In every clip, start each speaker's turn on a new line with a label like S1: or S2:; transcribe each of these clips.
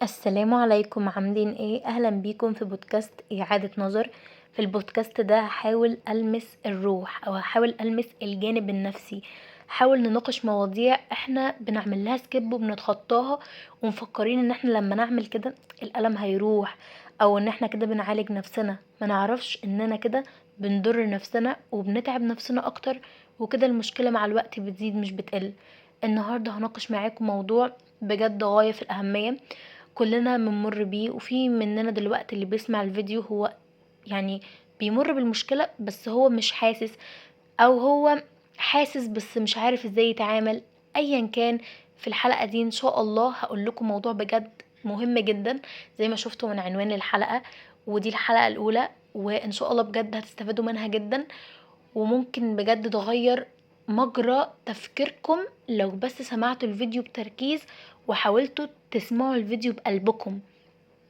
S1: السلام عليكم، عاملين ايه؟ اهلا بيكم في بودكاست اعادة نظر. في البودكاست ده هحاول المس الروح او هحاول المس الجانب النفسي، هحاول نناقش مواضيع احنا بنعمل لها skip وبنتخطاها ومفكرين ان احنا لما نعمل كده الالم هيروح او ان احنا كده بنعالج نفسنا. ما نعرفش اننا كده بنضر نفسنا وبنتعب نفسنا اكتر، وكده المشكلة مع الوقت بتزيد مش بتقل. النهاردة هناقش معاكم موضوع بجد غاية في الأهمية، كلنا بنمر بيه، وفي مننا دلوقتي اللي بيسمع الفيديو هو بيمر بالمشكلة بس هو مش حاسس، او هو حاسس بس مش عارف ازاي يتعامل. ايا كان، في الحلقة دي ان شاء الله هقول لكم موضوع بجد مهم جدا زي ما شفتوا من عنوان الحلقة، ودي الحلقة الاولى، وان شاء الله بجد هتستفادوا منها جدا، وممكن بجد تغير مجرى تفكيركم لو بس سمعتوا الفيديو بتركيز وحاولتوا تسمعوا الفيديو بقلبكم،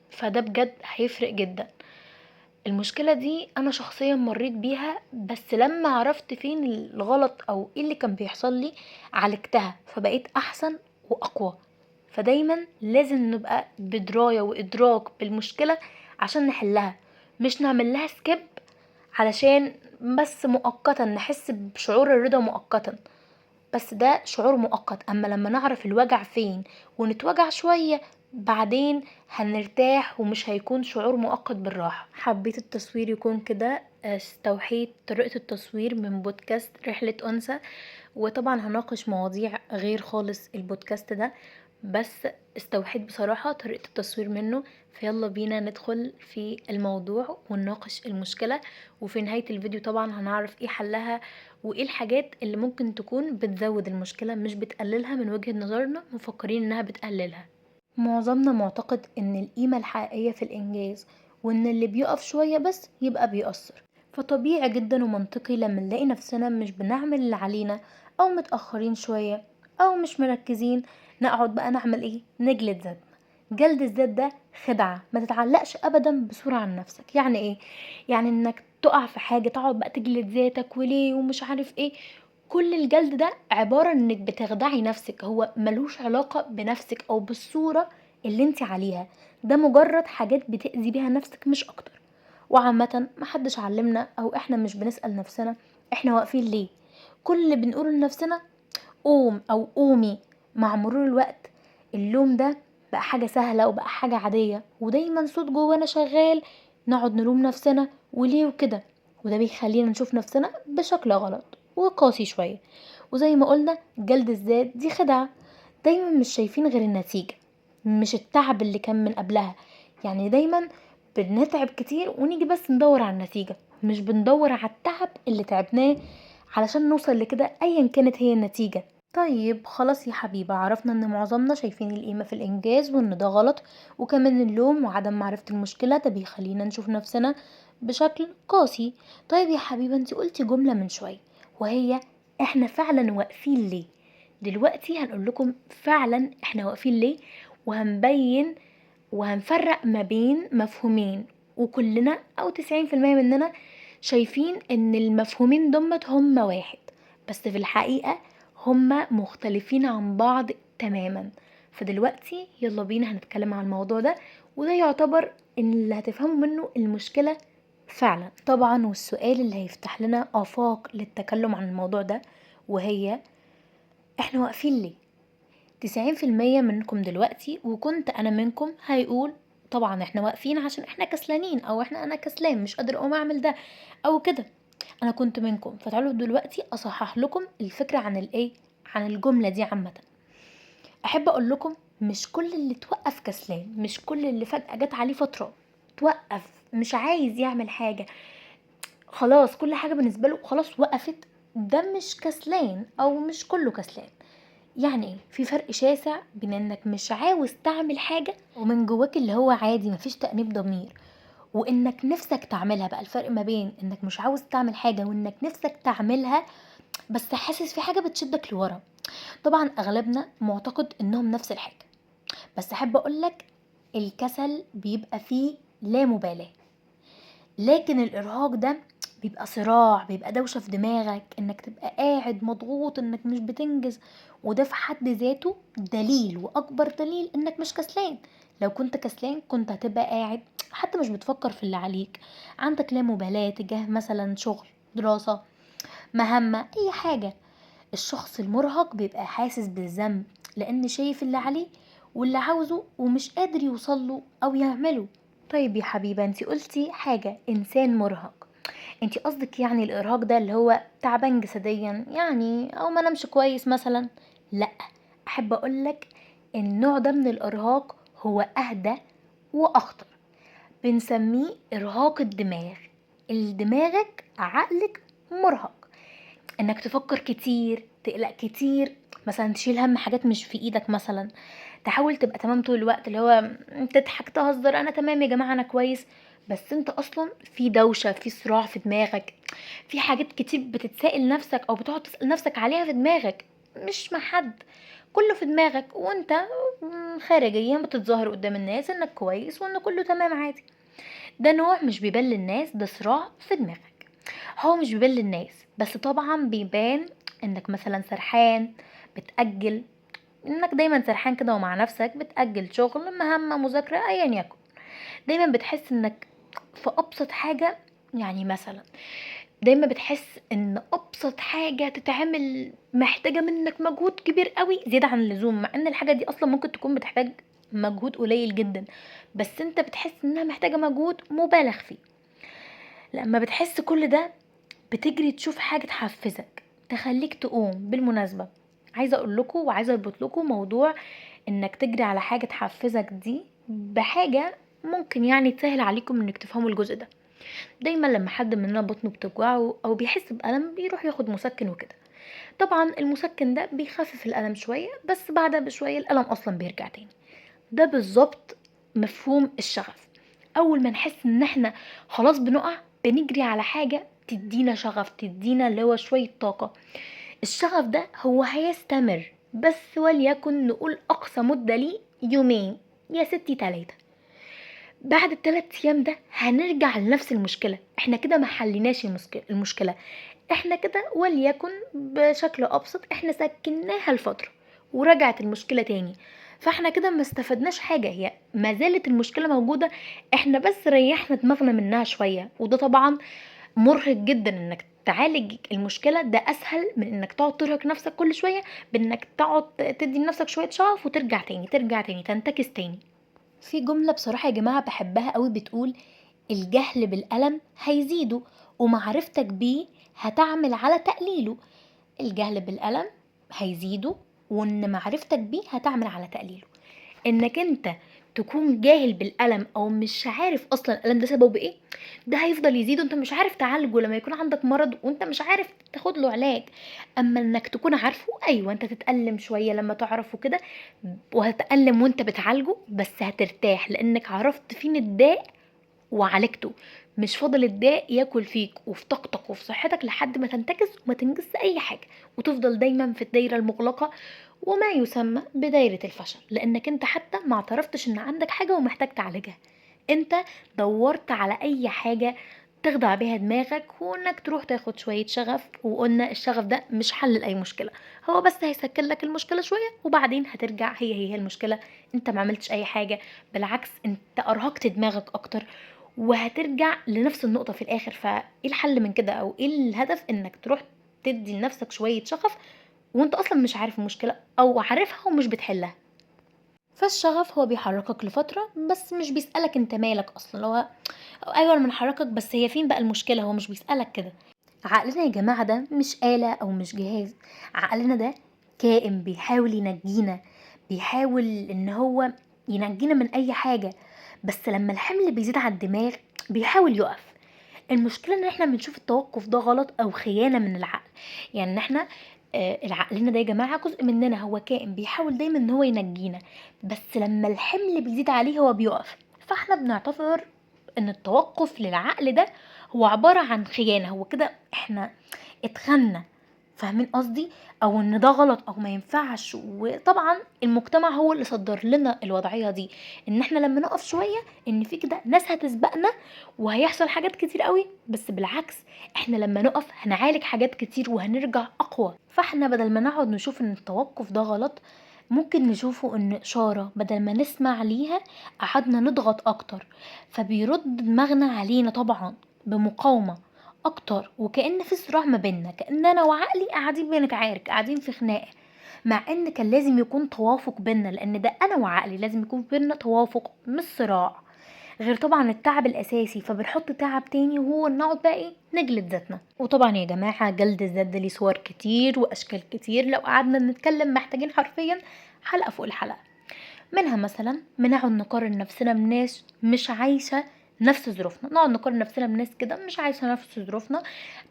S1: فده بجد هيفرق جدا. المشكلة دي انا شخصيا مريت بيها، بس لما عرفت فين الغلط او ايه اللي كان بيحصل لي عالجتها، فبقيت احسن واقوى. فدايما لازم نبقى بدراية وادراك بالمشكلة عشان نحلها، مش نعمل لها skip علشان بس مؤقتا نحس بشعور الرضا مؤقتا، بس ده شعور مؤقت. اما لما نعرف الوجع فين ونتوجع شوية بعدين هنرتاح ومش هيكون شعور مؤقت بالراحة. حبيت التصوير يكون كده، استوحيت طريقة التصوير من بودكاست رحلة أنثى، وطبعا هناقش مواضيع غير خالص البودكاست ده، بس استوحيت بصراحة طريقة التصوير منه. فيلا بينا ندخل في الموضوع ونناقش المشكلة، وفي نهاية الفيديو طبعا هنعرف ايه حلها وايه الحاجات اللي ممكن تكون بتزود المشكلة مش بتقللها من وجهة نظرنا، مفكرين انها بتقللها. معظمنا معتقد ان القيمة الحقيقية في الانجاز، وان اللي بيقف شوية بس يبقى بيقصر. فطبيعي جدا ومنطقي لما نلاقي نفسنا مش بنعمل اللي علينا او متأخرين شوية او مش مركزين، نقعد بقى نعمل ايه؟ نجلد ذاتنا. جلد الذات ده خدعة، ما تتعلقش ابدا بصورة عن نفسك. يعني ايه؟ يعني انك تقع في حاجة تقعد بقى تجلد ذاتك وليه ومش عارف ايه. كل الجلد ده عبارة انك بتخدعي نفسك، هو ملوش علاقة بنفسك او بالصورة اللي انت عليها، ده مجرد حاجات بتأذي بيها نفسك مش اكتر. وعامة محدش علمنا او احنا مش بنسأل نفسنا احنا واقفين ليه. كل اللي بنقوله لنفسنا قوم او قومي. مع مرور الوقت اللوم ده بقى حاجة سهلة وبقى حاجة عادية، ودايما صوت جوانا شغال نقعد نلوم نفسنا وليه وكده، وده بيخلينا نشوف نفسنا بشكل غلط وقاسي شوية. وزي ما قلنا جلد الذات دي خدعة، دايما مش شايفين غير النتيجة مش التعب اللي كان من قبلها. دايما بنتعب كتير ونيجي بس ندور على النتيجة، مش بندور على التعب اللي تعبناه علشان نوصل لكده ايا كانت هي النتيجة. طيب خلاص يا حبيبة، عرفنا ان معظمنا شايفين القيمة في الانجاز وان ده غلط، وكمان اللوم وعدم معرفة المشكلة ده بيخلينا نشوف نفسنا بشكل قاسي. طيب يا حبيبة، انتي قلتي جملة من شوية وهي احنا فعلا واقفين ليه. دلوقتي هنقول لكم فعلا احنا واقفين ليه، وهنبين وهنفرق ما بين مفهومين، وكلنا او تسعين في المية مننا شايفين ان المفهومين دمت هما واحد، بس في الحقيقة هما مختلفين عن بعض تماما. فدلوقتي يلا بينا هنتكلم عن الموضوع ده، وده يعتبر ان اللي هتفهموا منه المشكلة فعلا طبعا. والسؤال اللي هيفتح لنا آفاق للتكلم عن الموضوع ده وهي احنا واقفين ليه. تسعين في المية منكم دلوقتي، وكنت انا منكم، هيقول طبعا احنا واقفين عشان احنا كسلانين، او انا كسلان مش قادر اقوم اعمل ده او كده. انا كنت منكم، فتعالوا دلوقتي اصحح لكم الفكرة عن الايه، عن الجملة دي عامة. احب اقول لكم مش كل اللي توقف كسلان، مش كل اللي فجأة جت عليه فترة توقف مش عايز يعمل حاجة، خلاص كل حاجة بالنسبة له خلاص وقفت، ده مش كسلان او مش كله كسلان. يعني ايه؟ في فرق شاسع بين انك مش عاوز تعمل حاجة ومن جواك اللي هو عادي مفيش تأنيب ضمير، وانك نفسك تعملها. بقى الفرق ما بين انك مش عاوز تعمل حاجة وانك نفسك تعملها بس حاسس في حاجة بتشدك لورا. طبعا اغلبنا معتقد انهم نفس الحاجة، بس احب اقولك الكسل بيبقى فيه لا مبالاة، لكن الارهاق ده بيبقى صراع، بيبقى دوشة في دماغك، انك تبقى قاعد مضغوط انك مش بتنجز، وده في حد ذاته دليل واكبر دليل انك مش كسلان، لو كنت كسلان كنت هتبقى قاعد حتى مش بتفكر في اللي عليك، عندك لا مبالاة تجاه مثلا شغل، دراسة، مهمة، اي حاجة. الشخص المرهق بيبقى حاسس بالذنب لان شايف اللي عليه واللي عاوزه ومش قادر يوصله او يعمله. طيب يا حبيبة، انتي قلتي حاجة، انسان مرهق، انتي قصدك يعني الارهاق ده اللي هو تعبان جسديا يعني او ما نمش كويس مثلا؟ لا، احب اقولك النوع ده من الارهاق هو اهدى واخطر، بنسميه ارهاق الدماغ. دماغك عقلك مرهق، انك تفكر كتير، تقلق كتير، مثلا تشيل هم حاجات مش في ايدك، مثلا تحاول تبقى تمام طول الوقت، اللي هو تضحك تهزر، انا تمام يا جماعة انا كويس، بس انت اصلا في دوشة، في صراع في دماغك، في حاجات كتير بتتسائل نفسك او بتقعد تسأل نفسك عليها في دماغك، مش مع حد، كله في دماغك، وانت خارجيا بتتظاهر قدام الناس انك كويس وان كله تمام عادي. ده نوع مش بيبان للناس، ده صراع في دماغك، هو مش بيبان للناس بس طبعا بيبان انك مثلا سرحان، بتأجل، انك دايما سرحان كده ومع نفسك، بتأجل شغل، مهمة، مذاكرة، ايا يكن. دايما بتحس انك في ابسط حاجة، يعني مثلا دايما بتحس ان ابسط حاجة تتعمل محتاجة منك مجهود كبير قوي زيادة عن اللزوم، مع ان الحاجة دي اصلا ممكن تكون بتحتاج مجهود قليل جدا، بس انت بتحس انها محتاجة مجهود مبالغ فيه. لما بتحس كل ده بتجري تشوف حاجة تحفزك تخليك تقوم. بالمناسبة عايزة اقول لكم وعايزة اربط لكم موضوع انك تجري على حاجة تحفزك دي بحاجة ممكن يعني تسهل عليكم انك تفهموا الجزء ده. دايما لما حد مننا بطنه بتوجعه او بيحس بألم بيروح ياخد مسكن وكده، طبعا المسكن ده بيخفف الألم شوية، بس بعدها بشوية الألم اصلا بيرجع تاني. ده بالظبط مفهوم الشغف. اول ما نحس ان احنا خلاص بنقع بنجري على حاجة تدينا شغف، تدينا اللي هو شوية طاقة. الشغف ده هو هيستمر، بس وليكن نقول اقصى مدة ليه يومين يا ستي 3، بعد التلات ايام ده هنرجع لنفس المشكلة. احنا كده ما حليناش المشكلة، احنا كده وليكن بشكل ابسط احنا سكناها لفترة ورجعت المشكلة تاني، فاحنا كده ما استفدناش حاجة، هي ما زالت المشكلة موجودة، احنا بس ريحنا دماغنا منها شوية. وده طبعا مرهق جدا انك تعالج المشكلة، ده اسهل من انك تقعد ترهق نفسك كل شوية بانك تقعد تدي لنفسك شوية شغف وترجع تاني، ترجع تاني، تنتكس تاني. في جملة بصراحة يا جماعة بحبها قوي بتقول الجهل بالألم هيزيده ومعرفتك بيه هتعمل على تقليله. الجهل بالألم هيزيده وان معرفتك بيه هتعمل على تقليله. انك انت تكون جاهل بالألم او مش عارف اصلا الألم ده سببه ايه، ده هيفضل يزيد وانت مش عارف تعالجه لما يكون عندك مرض وانت مش عارف تاخد له علاج. اما انك تكون عارفه، ايوه انت تتألم شوية لما تعرفه كده، وهتألم وانت بتعالجه، بس هترتاح لانك عرفت فين الداء وعالجته، مش فاضل الداء ياكل فيك وفي طاقتك وفي صحتك لحد ما تنتكس وما تنجزش اي حاجة، وتفضل دايما في الدايرة المغلقة وما يسمى بدايرة الفشل، لانك انت حتى ما اعترفتش ان عندك حاجة ومحتاج تعالجها، انت دورت على اي حاجة تخدع بيها دماغك وانك تروح تاخد شوية شغف. وقلنا الشغف ده مش حل لأي مشكلة، هو بس هيسكن لك المشكلة شوية وبعدين هترجع هي هي المشكلة، انت ما عملتش اي حاجة، بالعكس انت ارهقت دماغك اكتر وهترجع لنفس النقطة في الاخر. فايه الحل من كده او ايه الهدف؟ انك تروح تدي لنفسك شوية شغف وانت اصلا مش عارف المشكلة او عارفها ومش بتحلها. فالشغف هو بيحركك لفترة بس مش بيسألك انت مالك اصلا، هو ايوه انا بنحركك بس هي فين بقى المشكلة، هو مش بيسألك كده. عقلنا يا جماعة ده مش آلة او مش جهاز، عقلنا ده كائن بيحاول ينجينا، بيحاول ان هو ينجينا من اي حاجة، بس لما الحمل بيزيد على الدماغ بيحاول يقف. المشكلة ان احنا بنشوف التوقف ده غلط او خيانة من العقل، يعني ان احنا العقلنا ده يا جماعة جزء مننا، هو كائن بيحاول دايما ان هو ينجينا، بس لما الحمل بيزيد عليه هو بيقف. فاحنا بنعتبر ان التوقف للعقل ده هو عبارة عن خيانة، هو كده احنا اتخنا، فاهمين قصدي؟ او ان ده غلط او ما ينفعش. وطبعا المجتمع هو اللي صدر لنا الوضعية دي، ان احنا لما نقف شوية ان في كده ناس هتسبقنا وهيحصل حاجات كتير قوي، بس بالعكس احنا لما نقف هنعالج حاجات كتير وهنرجع اقوى. فاحنا بدل ما نقعد نشوف ان التوقف ده غلط، ممكن نشوفه ان اشارة، بدل ما نسمع ليها قعدنا نضغط اكتر، فبيرد دماغنا علينا طبعا بمقاومة اكتر، وكأن في صراع ما بيننا، كأن انا وعقلي قاعدين بنتعارك، قاعدين في خناقة، مع ان كان لازم يكون توافق بيننا، لان ده انا وعقلي لازم يكون بيننا توافق مش صراع. غير طبعا التعب الاساسي، فبنحط تعب تاني وهو نقعد بقى ايه نجلد ذاتنا. وطبعا يا جماعة جلد الذات ده ليه صور كتير واشكال كتير، لو قعدنا نتكلم محتاجين حرفيا حلقة فوق الحلقة. منها مثلا بنقعد نقارن نفسنا بناس مش عايشه نفس ظروفنا، نقعد نقارن نفسنا بناس كده مش عايشه نفس ظروفنا.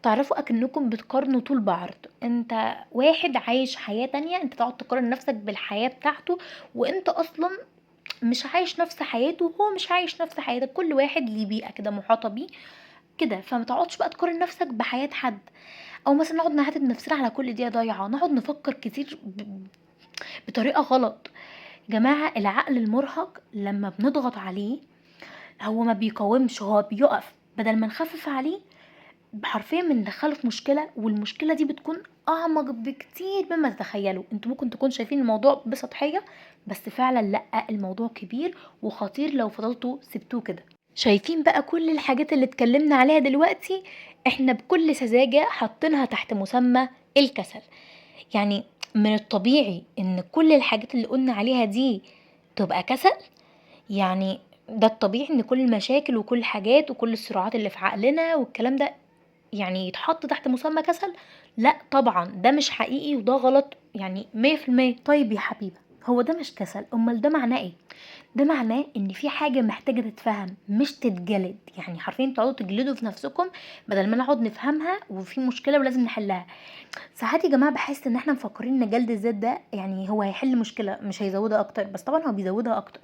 S1: تعرفوا اكنكم بتقارنوا طول بعرض، انت واحد عايش حياة تانية، انت تقعد تقارن نفسك بالحياة بتاعته وانت اصلا مش عايش نفس حياته وهو مش عايش نفس حياتك، كل واحد ليه بيئة كده محاطة بيه كده، فما تقعدش بقى تقارن نفسك بحياة حد. او مثلا نقعد نعاتب نفسنا على كل دقيقة ضايعة، نقعد نفكر كتير بطريقة غلط. جماعة العقل المرهق لما بنضغط عليه هو ما بيقاومش، هو بيقف. بدل ما نخفف عليه حرفيا بندخله في مشكلة، والمشكلة دي بتكون اعمق بكتير مما تتخيلوا. انتوا ممكن تكونوا شايفين الموضوع بسطحية، بس فعلا لا، الموضوع كبير وخطير لو فضلتوا سبتوه كده. شايفين بقى كل الحاجات اللي اتكلمنا عليها دلوقتي احنا بكل سذاجة حاطينها تحت مسمى الكسل. يعني من الطبيعي ان كل الحاجات اللي قلنا عليها دي تبقى كسل، يعني ده الطبيعي ان كل المشاكل وكل الحاجات وكل الصراعات اللي في عقلنا والكلام ده يعني يتحط تحت مسمى كسل؟ لا طبعا ده مش حقيقي وده غلط يعني 100%. طيب يا حبيبة هو ده مش كسل، امال ده معناه ايه؟ ده معناه ان في حاجة محتاجة تتفهم مش تتجلد. يعني حرفيا تقعدوا تجلدوا في نفسكم بدل ما نقعد نفهمها وفي مشكلة ولازم نحلها. ساعات يا جماعة بحس ان احنا مفكرين ان جلد الذات ده يعني هو هيحل مشكلة مش هيزودها اكتر، بس طبعا هو بيزودها اكتر.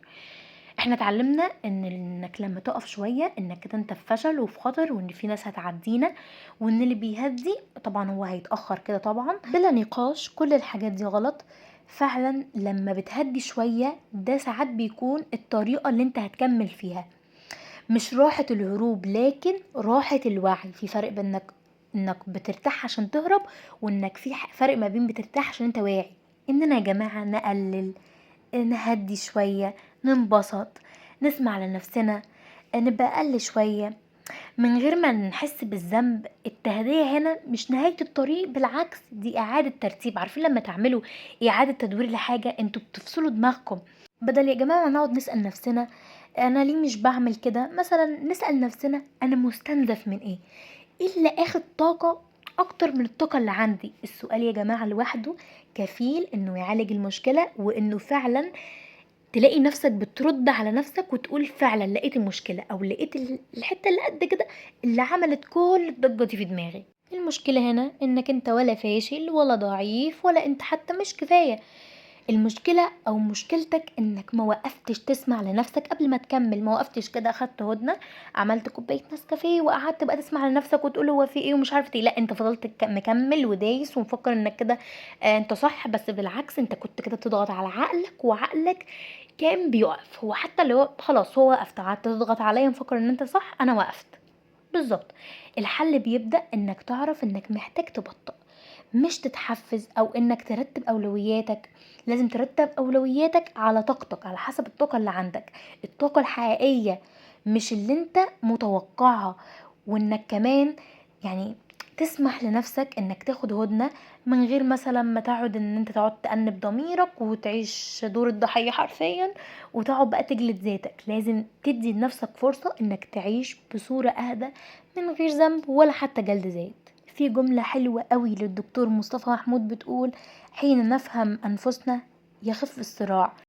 S1: احنا اتعلمنا انك لما تقف شوية انك كده انت في فشل وفي خطر، وان في ناس هتعدينا، وان اللي بيهدي طبعا هو هيتأخر كده طبعا بلا نقاش. كل الحاجات دي غلط فعلا. لما بتهدي شوية ده ساعات بيكون الطريقة اللي انت هتكمل فيها، مش راحة الهروب لكن راحة الوعي. في فرق بين انك بترتاح عشان تهرب، وانك في فرق ما بين بترتاح عشان انت واعي. اننا يا جماعة نقلل، نهدي شوية، ننبسط، نسمع لنفسنا، نبقى اقل شوية من غير ما نحس بالذنب. التهدية هنا مش نهاية الطريق، بالعكس دي اعادة ترتيب. عارفين لما تعملوا اعادة تدوير لحاجة انتوا بتفصلوا دماغكم. بدل يا جماعة ما نقعد نسأل نفسنا انا ليه مش بعمل كده، مثلا نسأل نفسنا انا مستنزف من ايه، ايه اللي اخد طاقة اكتر من الطاقة اللي عندي. السؤال يا جماعة لوحده كفيل انه يعالج المشكلة، وانه فعلا تلاقي نفسك بترد على نفسك وتقول فعلا لقيت المشكلة، او لقيت الحتة اللي قد كده اللي عملت كل الضجة دي في دماغي. المشكلة هنا انك انت ولا فاشل ولا ضعيف ولا انت حتى مش كفاية. المشكلة او مشكلتك انك ما وقفتش تسمع لنفسك قبل ما تكمل، ما وقفتش كده اخدت هدنة، عملت كوباية نسكافيه وقعدت بقى تسمع لنفسك وتقول هو في ايه ومش عارفة ايه. لا انت فضلت مكمل ودايس ومفكر انك كده انت صح، بس بالعكس انت كنت كده بتضغط على عقلك وعقلك كان بيقف. هو حتى اللي هو خلاص هو وقفت، قعدت تضغط عليا مفكر ان انت صح، انا وقفت. بالظبط الحل بيبدأ انك تعرف انك محتاج تبطأ، مش تتحفز او انك ترتب اولوياتك. لازم ترتب اولوياتك على طاقتك، على حسب الطاقة اللي عندك، الطاقة الحقيقية مش اللي انت متوقعها. وانك كمان يعني تسمح لنفسك انك تاخد هدنة من غير مثلا ما تقعد ان انت تقعد تأنب ضميرك وتعيش دور الضحية حرفيا وتقعد بقى تجلد ذاتك. لازم تدي لنفسك فرصة انك تعيش بصورة اهدى من غير ذنب ولا حتى جلد ذات. في جملة حلوة قوي للدكتور مصطفى محمود بتقول حين نفهم أنفسنا يخف الصراع.